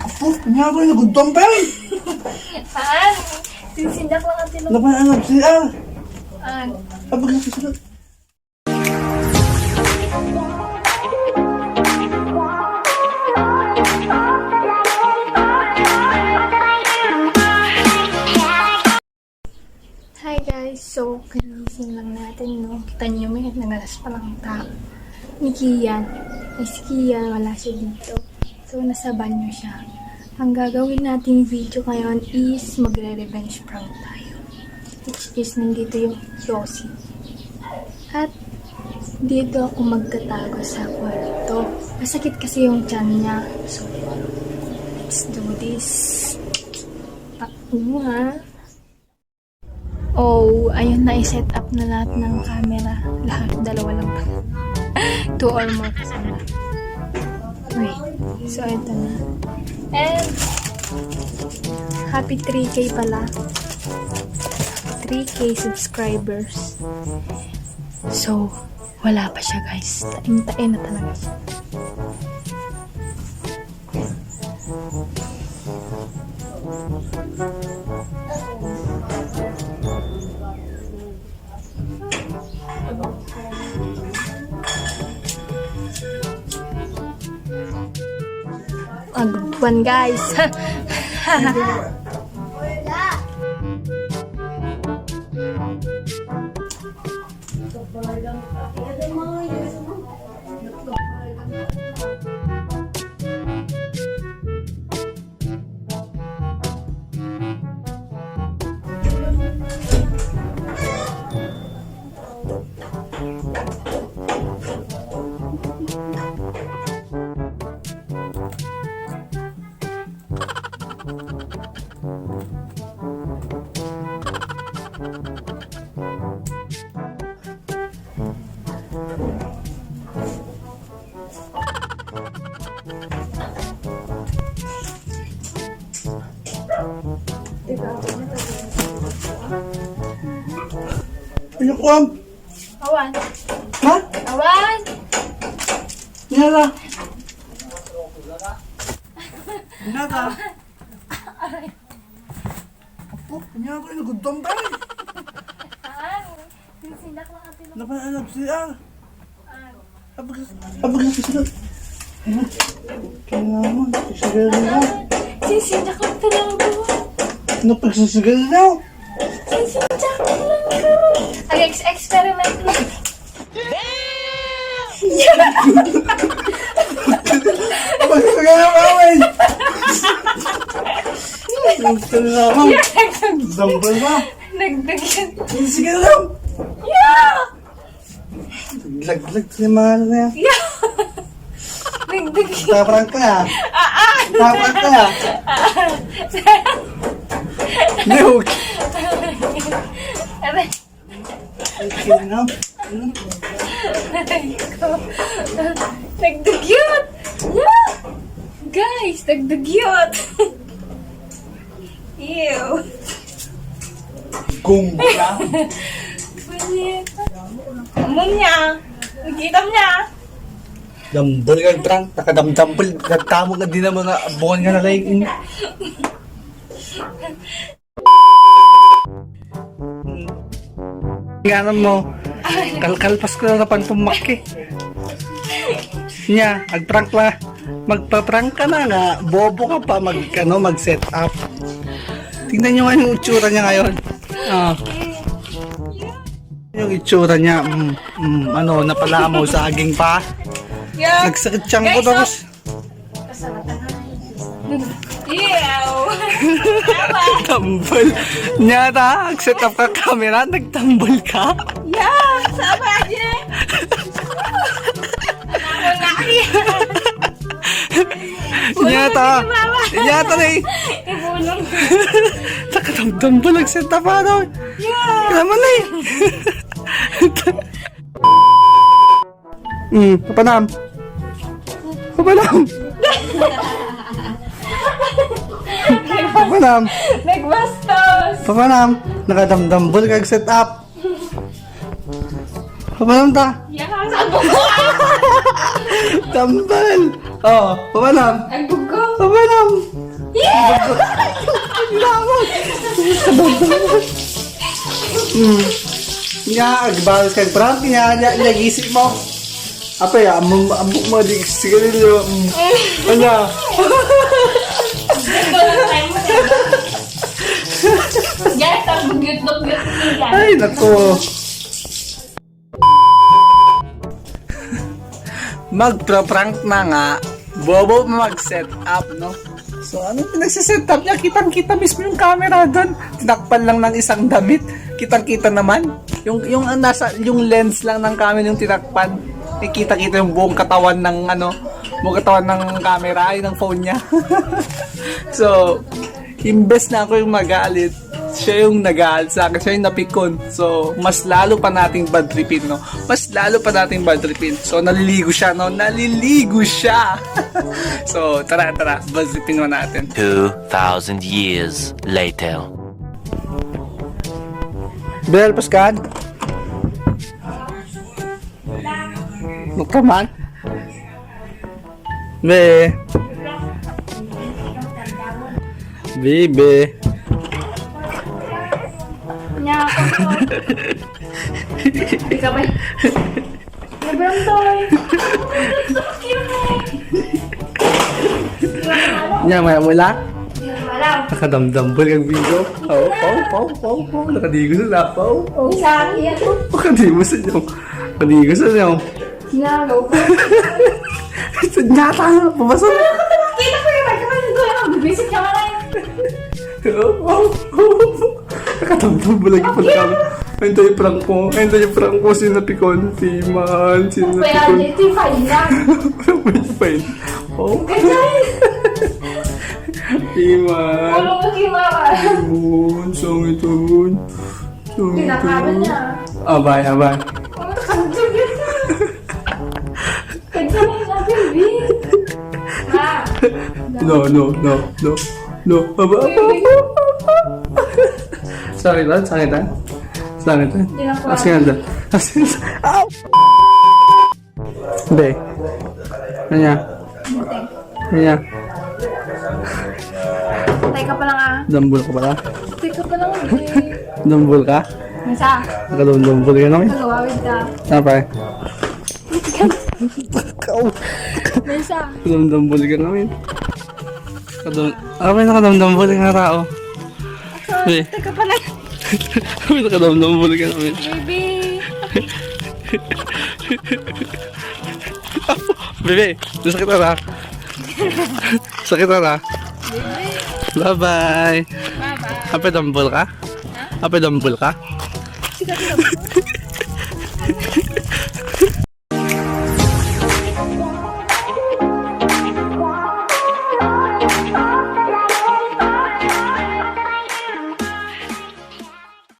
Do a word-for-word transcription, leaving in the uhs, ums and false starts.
Apo, ania ba, nagudtong pa yan? Saan? Sinsindak lang ang tinong. Laban ang C R. Saan? Abag na susunod. Hi guys! So, kagising lang natin, no? Kita niyo, may nagalas pa lang tao. Ni Kian. Ay, si Kian, wala siya dito. So, nasa banyo siya. Ang gagawin nating video ngayon is magre-revenge prank tayo. Which is, nandito yung Yossi. At dito ako magtatago sa kwarto. Masakit kasi yung tiyan niya. So, let's do this. Takbo nga. Oh, ayun na, i-set up na lahat ng camera. Lahat, dalawa lang pala. Two or more kasi na. Okay. So, ito na. And, happy three K pala. Three K subscribers. So, wala pa siya, guys. Taing-tae na talaga siya. Ang one, guys. Ano ko? Awan. Ha? Awan! Nara. Nara. Apo, ania ba, nagudtong pa yan? Saan? Sinsindak lang ang tinong. Laban ang C R. Saan? Abag, abag na susunod. Kaya naman, pagsigarilyo. Sinsindak lang talaga. Ano pagsigarilyo? Sinsindak lang. Ang ex-experiment lang. Pagsigarilyo, away. Gusto na ako. Dumbbell ba? Nagdagdag. Sige lang. Yeah! Laglag si mahal na yan. Yeah! Nagdagdag. Taprank ka, ah. Ah, ah! Taprank ka, ah. Ah, ah. Luke. Aray. Ay, sige na. Aray ko. Nagdugyot! Yeah! Guys, nagdugyot! Ew. Gungga. Punyeta. Umom niya. Nakita mo niya. Dumbbell kag prank, nakadamdambel, nagtamog na din ang mga buwan nga nalaing. Ngano mo? Kalkalpas ko na napan pumaki. Nia, agprank la. Magpa-prank ka na nga. Bobo ka pa mag, ano, mag-set up. Tingnan niyo nga yung itsura niya ngayon. Ah. Yung itsura niya, mm, mm, ano, napalamo sa aging pa. Yeah. Nagsakit siyang ko, guys, tapos Ew! Tambal. Nia ta, nag-set up ka camera, nagtambal ka? Yeah! Sama niya! Ako nga, eh. Nia ta. Nia ta na, eh. Ibulong. Nakatamtambal, nag-set up, ano? Yeah! Naman, eh. Hmm, papanam. Papanam. Papanam. Nagbastos. Papanam. Nakadamdambol kag set up. Papanam ta. Yakang sa buko. Tambal. Oh, pamanam. Agbuggo. Pamanam. Yeah! Pamanam. Hmm. Nga, agbalos kag prank, nga, nga, nga, gisip mo. Apa ya, among, among mo, di sigarilyo. Mm. Ano? Yes, ang bugyot-bugyot niya. Ay, nako. Magpra-prank na nga, bobo mag-set up, no? So, ano pinagsiset up niya? Kitang-kita mismo yung camera doon. Tinakpan lang ng isang damit. Kitang-kita naman. Yung, yung, ang nasa, yung lens lang ng camera yung tinakpan. Eh, kita-kita yung buong katawan ng, ano, buong katawan ng camera, ay, ng phone niya. So, imbes na ako yung magalit, siya yung nagalit sa akin, siya yung napikon. So, mas lalo pa nating bad tripin, no? Mas lalo pa nating bad tripin. So, naliligo siya, no? Naliligo siya! So, tara, tara. Bad tripin naman natin. Two thousand years later. Bel, paskan? Magkaman? Be. Bibi. Nya, ako. Ikaw ba? Libreng toy. Nya, maya mula? Wala. Nakadamdambol ang video. Pau, pau, pau, pau, pau. Nakadigo sa lapaw. Pau, pau. Sa akin yan. Nakadigo sa inyo. Nakadigo sa inyo. Sinaro. Sa nyata, pabasa. Kita ko yung microphone ko, yung bibisit ka, Maray. Pau, pau, pau. Nakatamtam mo lagi pag kami. Ayun tayo, prank ko. Ayun tayo, prank ko. Sinapikon. Piman. Sinapikon. Kaya dito yung fine lang. Wala pa yung fine. Oh. Ganyan. Piman. Tulong mo kay Mama. Piman. Sangit yun. Sangit yun. Pinakain niya. Abay, abay. Ang takandog yun. Pagsabi natin, Vin. Ma. No, no, no, no. No. Aba, aba, aba, aba. Sakit, ah? Sakit, ah? Sakit, ah? Tinakpan. Asin, ah? Asin. Ow! Be. Kanya. Kanya. Patay ka pa lang, ah. Dambol ka pala. Patay ka pa lang, eh. Dambol ka? Minsa. Nakadambol ka namin. Nagawawid ka. Apa, eh? Ikaw. Minsa. Kadamdambol ka namin. Kadam-, ah, may nakadamdambol ka nga tao. Be. Patay ka pa lang. May nakadamdambol ka namin. Baby. Bebe, sakit na. Sakit na. Bye-bye. Bye-bye. Ape dambol ka? Ha? Ape dambol ka? Sige, sige.